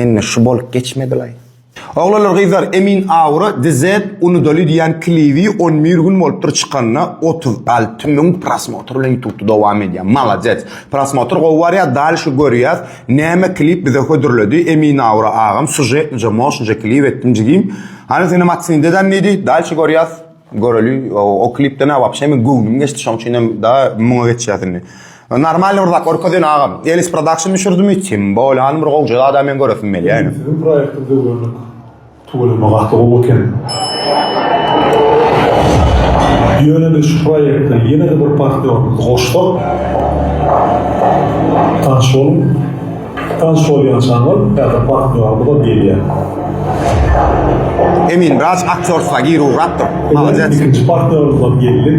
Mende şu bolup geçmedilaý. Oglanlar gyzlar Emin Aura DZ Unudaly diýen klibi 11 gün bolupdyr çykanyna 36 müň prosmotr bilen ýutubda dowam edýär. Malades. Prosmotr gowy barýar dalşy görýäs näme klip bize hödürledi Emin Aura agam sužetnije moşnije klip etdim jigim. Hany senem atsyn deden diýdi dalşy görýäs göreli o klipden wapşe men göwnüm geçdi şoň üçin hem da muňa geçýäs indi. Normalny bir zat görkezen agam. Elis Production düşürdimi? Tim bol hanym bir gowja zada men göresim gelýär ýöne. Siziň proýektiňizi öwrendik. Tüweleme gaty gowy eken. Ýöne biz şu proýekte ýene-de bir partnýorymyzy goşsak. Tanyş boluň. Tanyş bolýançaňyz häzir partnýorymyzam gelýär. Emin biraz aktýorstwa girip ugrapdyr. Malades. Ikinji partnýorymyzam geldi.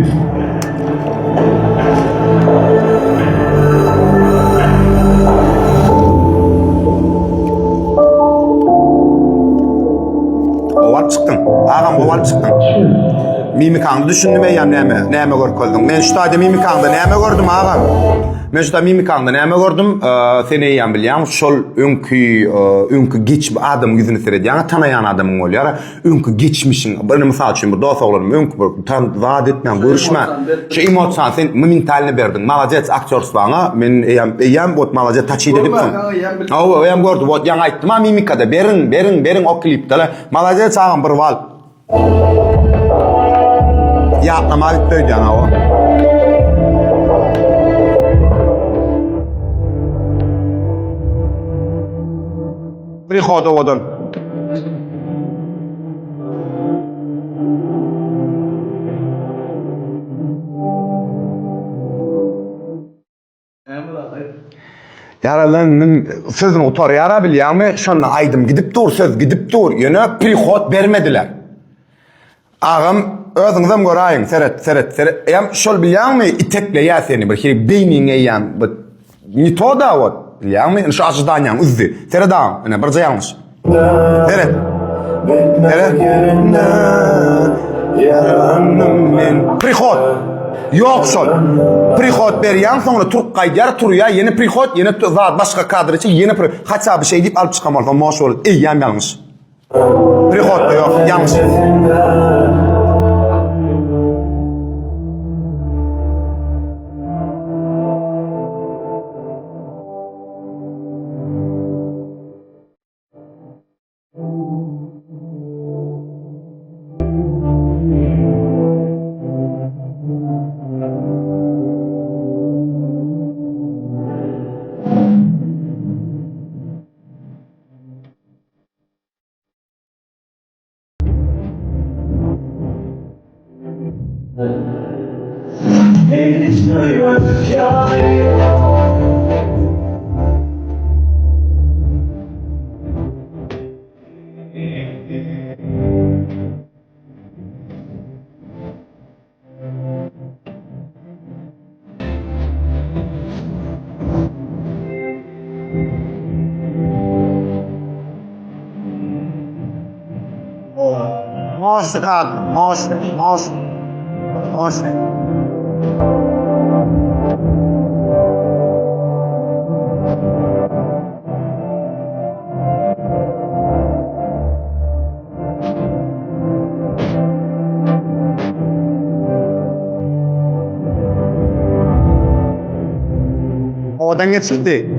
Gowy alyp çykdyň. Agam gowy alyp çykdyň. Mimikaňda düşündim eýýäm näme, näme görkezdiň. Men şu taýda mimikaňda näme gördüm agam? Men şu taýda mimikaňda näme gördüm? Sen eýýäm bilýäň, şol öňki, öňki geçip adamyň ýüzüne seredýäň, tanaýan adamyň bolýar. Öňki geçmişiň, bir mysal üçin bir dost oglanym öňki bir tan zat etmän, görüşmän. Şu emosiýany sen momentalny berdiň. Malades aktýorstwaňa. Men eýýäm eýýäm wot malades taçit edipsiň. Hawa, eýýäm gördüm. Wot ýaňy aýtdym-a mimikada. Beriň, beriň, beriň o klipde. Malades agam bir bal. Ýatlama gitdi öýdýän hawa. Prihod owadan. Ýaralannyň sözüni gutarýar-a bilýäňmi? Şonda aýdym gidip dur, söz gidip dur. Ýöne prihod bermediler. Agam, özüňizem göräýiň, seret, seret, seret. Eýýäm şol bilýäňmi, itekleýär seni bir hili beýniňe eýýäm bir ne to da wot, bilýäňmi? Indi şu ojidaniýaňy üzdi. Seret agam, ine birje ýalňyş. Seret. Seret. Ýaralandym men. Prihod. Ýok şol. Prihod berýäň, soňra turup gaýdýar, turýar, ýene prihod, ýene zat başga kadr içi, ýene prihod. Haça bir şey diýip alyp çykan bolsaň, moş bolup, eýýäm ýalňyş. Prihodda ýok, ýalňyş. Moşka, moş, moş, moş. Owadan geçipdi.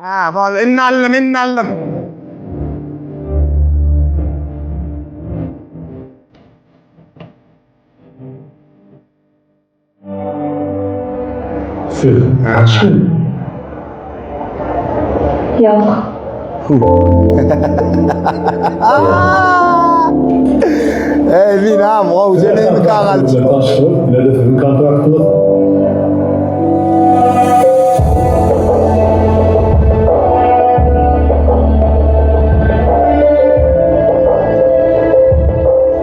Ha, bol, indi aldym, indi aldym. Siz açmy? Ýok. Ey binam, gowja mimikaňy alyp Bilen çykdyň. tanşdyryp, ine-de siziň kontraktyňyz.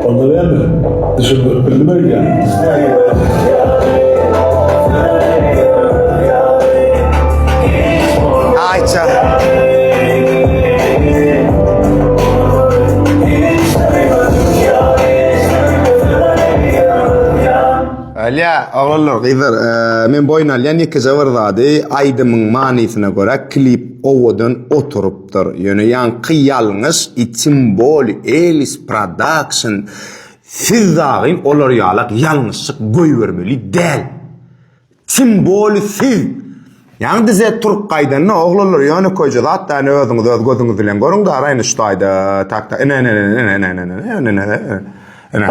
Onda näme? Düşündirip bildim öýdýän. Aýça. Alýa, oglanlar, gyzlar, men boýun alýan ýekeje bir zady, aýdymyň manysyna görä klip owadan oturypdyr. Ýöne ýaňky ýalňyş i tim boli Elis Production siz dagyn olar ýalak ýalňyşlyk goýbermeli däl. Tim boli siz. Ýaňy dize turk gaýdanda oglanlar ýönekeýje zat däne özüňiz öz gözüňiz bilen görüň da araýyn şu taýda tak tak ine ine ine ine ine ine ine ine ine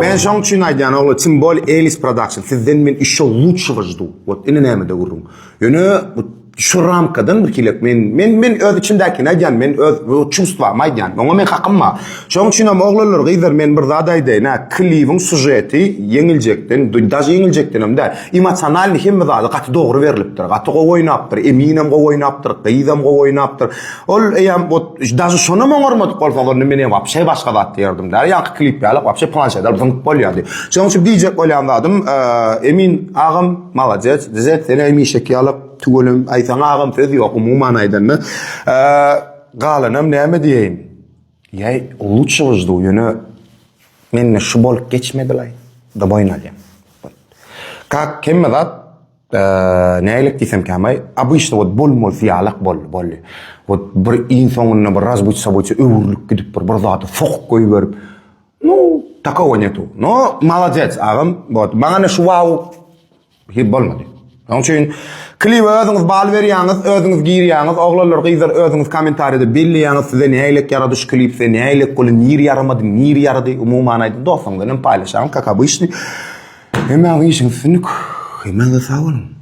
Men şoň üçin aýdýan oglan tim boli Elis Production sizden men işe lучшего жду. Вот ine nämede gürrüň. Ýöne bu Şu ramkadan bir kilek men men men öz içimdäkini aýdýan, men öz çувствamy aýdýan. Oňa men hakym bar. Şonuň üçin hem oglanlar, gyzlar men bir zat aýdaýyn, ha, klibiň sužeti ýeňiljekden, daže ýeňiljekden hem däl. Emosionalny hemme zady gaty dogry berlipdir. Gaty gowy oýnapdyr. Eminem gowy oýnapdyr, gyzam gowy oýnapdyr. Ol eýýäm ot daže şonam oňarmadyk bolsa, onda men wapşe başga zat diýerdim däl. Ýaňky klip ýaly wapşe planşet alyp zyňyp bolýardy. Şonuň üçin diýjek bolýan zadym, Emin agam malades, düzet sen hemişeki ýaly Tüweleme aýtsaň agam söz ýok umuman aýdanda. Galanam näme diýeýin. Ýa lучшего жду ýöne mende şu bolup geçmedilaý. Da boýun alýan. Kak hemme zat nälik diýsem kämaý obyçny wot bolmalysy ýalak boldy boldy. Wot bir iň soňunda bir razbyt sobytýa öwrülip gidip bir bir zady sokup goýberip. Nu takogo netu. No malades agam. Wot maňa şu wow Hip bolmady. Onuň üçin klibe özüňiz bal berýäňiz, özüňiz girýäňiz, oglanlar, gyzlar özüňiz kommentariýada belleýäňiz size nähilek ýarady şu klip, size nähilek boldy, niri ýaramady, niri ýarady, umuman aýdyň dostuňyz bilen paýlaşaň, как обычно. Hemmäňiziň işiňiz üstünlik. Hemmäňize sag boluň.